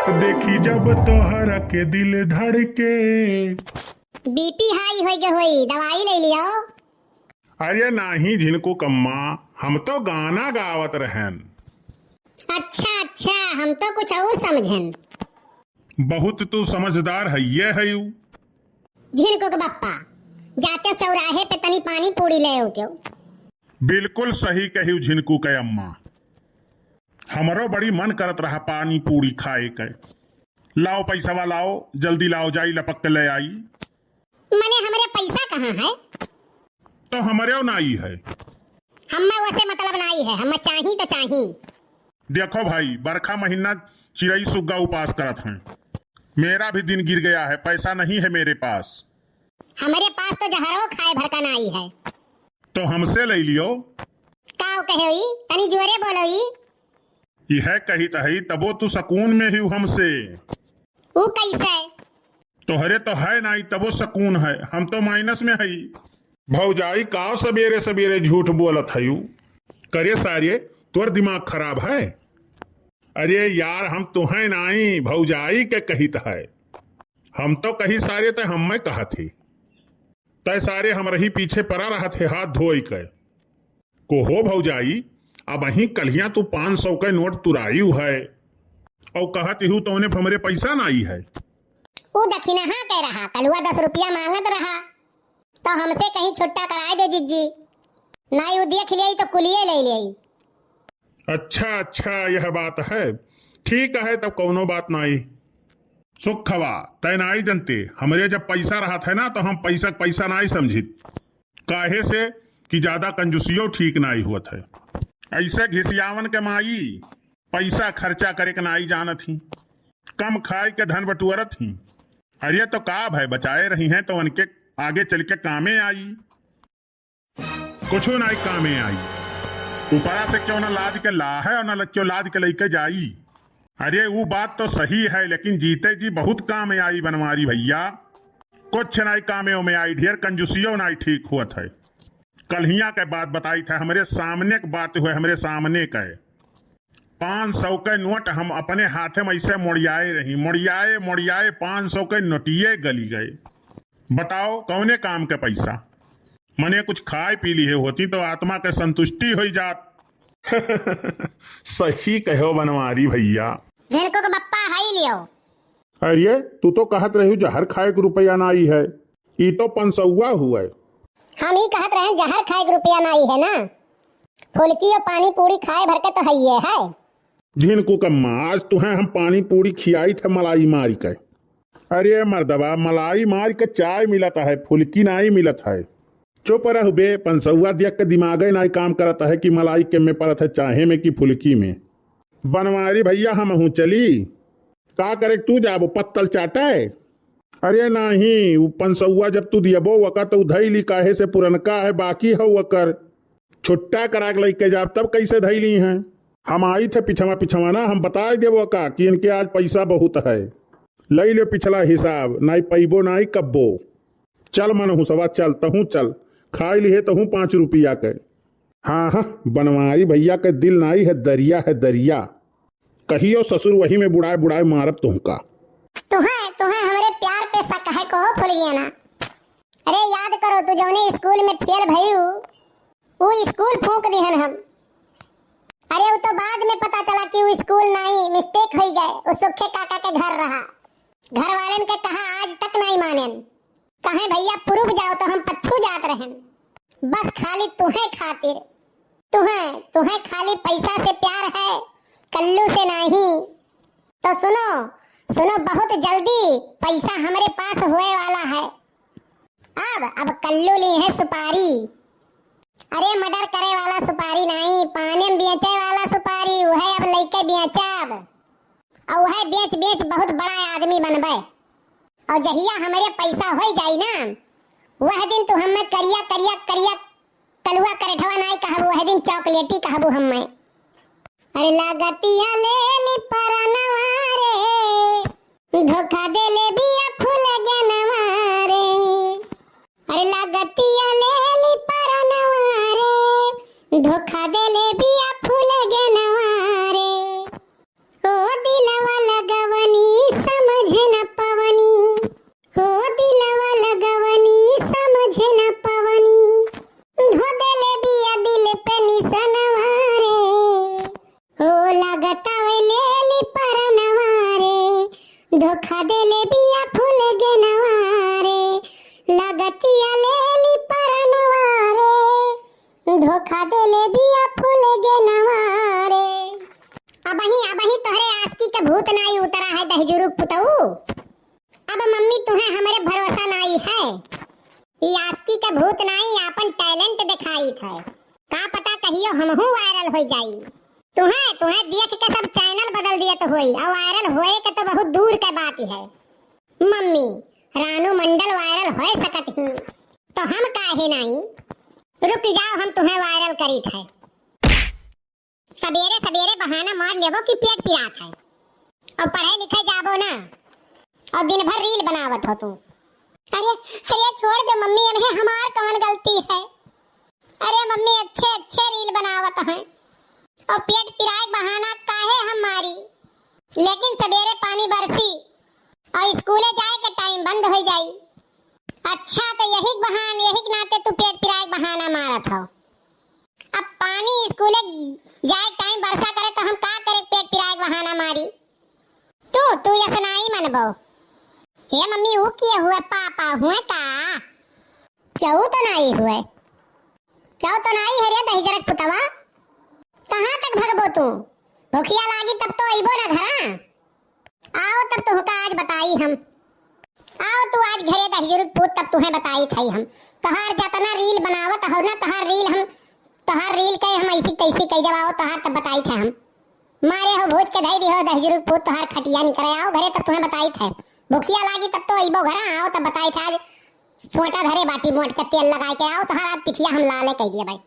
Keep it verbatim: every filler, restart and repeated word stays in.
देखी जब तोहरा के दिल धड़के। बीपी हाई होइ गए होई, दवाई ले लियो। अरे नाही झिनकू कम्मा, हम तो गाना गावत रहन। अच्छा, अच्छा, हम तो कुछ और समझन। बहुत तू समझदार है, ये है यू। झिनकू के बप्पा, जाते चौराहे पे तनी पानी पूरी ले आओ क्यों? बिल्कुल सही कही झिनकू के अम्मा, हमरो बड़ी मन करत रहा पानी पूरी खाए के। लाओ पैसा लाओ, जल्दी लाओ, जाई लपक के ले आई। मने हमरे पैसा कहाँ है? तो हमरे नाई है। हम्मे वसे मतलब नाई है, हम्मे चाही तो चाही। देखो भाई, बरखा महीना चिरई सुग्गा उपास करत हैं। मेरा भी दिन गिर गया है, पैसा नहीं है मेरे पास। हमरे पास तो जहरो खाए भर का नाई है। तो हमसे ले लियो। काव कहे ई? तनी जोरे बोलो ई। यह कहित हई, तबो तू सकून में ही हमसे। ऊ कैसे? तोहरे तो है नाई, तबो सकून है, हम तो माइनस में हई। भौजाई, का सबेरे सबेरे झूठ बोलत हयू? करे सारे, तोर दिमाग खराब है? अरे यार, हम तुहें नाई, भौजाई के कहित है। हम तो कही सारे, ते हम्मे कहत ही। तय सारे हमरही पीछे परा रहत है हाथ धोई के। को हो भौजाई, अबहीं कल्हिया तू पाँच सौ के नोट तुरायू है, औ कहत इहू तौने पे हमरे पैसा नाई है। ऊ दखिनहा के रहा, कलुआ दस रुपया माँगत रहा, तो हमसे कहीं छुट्टा कराए दे जिज्जी, नाई ऊ देख लेई तो कुलिये ले लेई। अच्छा, अच्छा, यह बात है। ठीक है, तब कौनो बात नाई। सुखवा, तय नाई जनते, हमरे जब पैसा रहत है ना, तो हम पैसा के पैसा नाई समझित। काहे से कि ज्यादा कंजूसियो ठीक नाई होत है। ऐसे घिसियावन के माई पैसा खर्चा करे के नाई जानत ही, कम खाए के धन बटुअरत ही। अरे तो का भय, बचाए रही हैं तो उनके आगे चल के कामे आई। कुछो नाई कामे आई। ऊपरा से क्यों ना लाद के लाहे और ना ल-, क्यों लाद के लइके जाई। अरे, ऊ बात तो सही है, लेकिन जीते जी बहुत कामे आई बनवारी भैया। कुछ नाई कामे ओमे आई, ढेर कंजूसियो नाई ठीक होत है। कल्हिया के बात बताई था, हमरे सामने के बात हुए, हमरे सामने के। पाँच सौ के नोट हम अपने हाथे में ऐसे मोड़ियाए रही, मोड़ियाए, मोड़ियाए पाँच सौ के नोटिये गली गए। बताओ, कौने काम के पैसा? मने कुछ खाए पी लिहे होती तो आत्मा के संतुष्टि होई जात। सही कहो बनवारी भैया। झिनकू के बप्पा हई लियो। अरे, तू तो कहत रही जहर खाए के रुपया ना आई है, ई तो पंसौआ हुए। हम ई कहत रहे जहर खाए के रुपया ना आई है ना, फुलकी और पानी पूरी खाए भर के तो हइये है। झिनकू कम्मा, आज तुहें हम पानी पूरी खियाई थे मलाई मारी के। अरे मर्दवा, मलाई मारी के चाय मिलत है, फुलकी नाई मिलत है। चुप रह बे, पंसौआ देख के दिमागे नाई काम करत है कि मलाई के में पड़त है, चाहे में कि फुलकी में। बनवारी भैया, हमहू चली? का करे तू जाबो, पत्तल चाटे? अरे नाही, उ पंसौआ जब तू दियबो वका तो धई ली, काहे से पुरनका है, बाकी है वकर। छुट्टा करा के लइके जाब तब कैसे धई ली हैं? हम आई थे पिछवा पिछवा ना, हम बताए देबो का कि इनके आज पैसा बहुत है, लई ले पिछला हिसाब, नाई पइबो नाई कब्बो। चल मनहुसवा चल, तहूँ चल, खाई लिहे तहूँ पाँच रुपया के। हाँ हाँ, बनवारी भैया के दिल नाई है, दरिया है दरिया। कहियो ससुर वही में बुड़ाए बुड़ाए मारब तुहका। तुहें, तुहें हमरे प्यार पे शक है कहो फुलगियाना। अरे याद करो, तू जौने स्कूल में फेल भयू, ऊ स्कूल फूंक दिहन हम। अरे ऊ तो बाद में पता चला कि ऊ स्कूल नाई, मिस्टेक होई गए, ऊ सुखे काका के घर रहा। घर वालन के कहा आज तक नाई मानेन। कहे भैया प्रूफ जाओ तो हम पट्ठू जात रहन। बस खाली तुहें खातिर, तुहें, तुहें खाली पैसा से प्यार है, कल्लू से नहीं। तो सुनो, सुनो, बहुत जल्दी पैसा हमरे पास होए वाला है। अब, अब कल्लू ली है सुपारी। अरे मर्डर करे वाला सुपारी नहीं, पानी में बेचे वाला सुपारी, उहे अब लइके बेचब। और उहे बेच बेच बहुत बड़ा आदमी बनबे। और जहिया हमरे पैसा होई जाई ना, वह दिन तू हमें करिया, करिया, करिया कलुआ करेठवा नाई कहबू, वह दिन चॉकलेटी कहबू हमें। अरे लागतिया ले ली परनवा रे, धोखा देले बिया फूल गनवा रे। अरे लागतिया ले ली परनवा रे, धोखा देले बिया फूल गनवा रे। ओ दिलवा लगवनी धोखा देले बिया फूल गेनवा रे, लागतिया लेली परनवा रे। धोखा देले बिया फूल गेनवा रे। अबहीं, अबहीं तोहरे आशिकी के भूत नाई उतरा है दहिजुरुक पुतऊ। अब मम्मी तुहें हमरे भरोसा नाई है। ई आशिकी के भूत नाई आपन talent देखाइत है। का पता कहियो हमहू viral होइ जाई। तुहें, तुहें देख के सब channel बदल दियत होई, और viral होए के तो बहुत दूर के बात है। मम्मी, रानू मंडल viral होइ सकत ही, तो हम काहे नाई? रुक जाओ, हम तुहें viral करीत है। सबेरे सबेरे बहाना मार लेबो कि पेट पिरात है, और पढ़े लिखे जाबो ना, और दिन भर reel बनावत हो तू। अरे, अरे छोड़ दे मम्मी, एमे हमार कौन गलती है? अरे मम्मी, अच्छे अच्छे reel बनावत हैं, और पेट पिराए बहाना काहे हम मारी? लेकिन सबेरे पानी बरसी और स्कूले जाए के time बंद हो जाई। अच्छा, तो यही बहान, यही के नाते तू पेट पिराए बहाना मारत हो। अब पानी स्कूले जाए time बरसा करे तो हम का करे पेट पिराए बहाना मारी? तू, तू यस नाई मनबो। हे मम्मी, ऊ किए हुए पापा हुए का? क्यों तो नाई हुए? क्यों तो नाई है रे दहिजरक पुतवा? कहाँ तक भगबो तू? भुखिया लागी तब तो अइबो ना घरा। आओ तब तुहका आज बताई हम। आओ तू आज घरे दहिजरक पूत, तब तुहें बताई थई हम। तोहार जतना reel बनावत हो ना, तोहार reel हम, तोहार reel के हम ऐसी तैसी कई देब, आओ तोहार तब बताई थे हम। मारे हो भूज के धई दिहो दहिजरक पूत, तोहार खटिया निकरे, आओ घरे तब तुहें बताई थे। भुखिया लागी तब तो अइबो घरा, आओ तब बताई थे आज। सोटा धरे बाटी मोट के तेल लगाए के, आओ तोहार आज पिठिया हम लाले कई दिए भाई।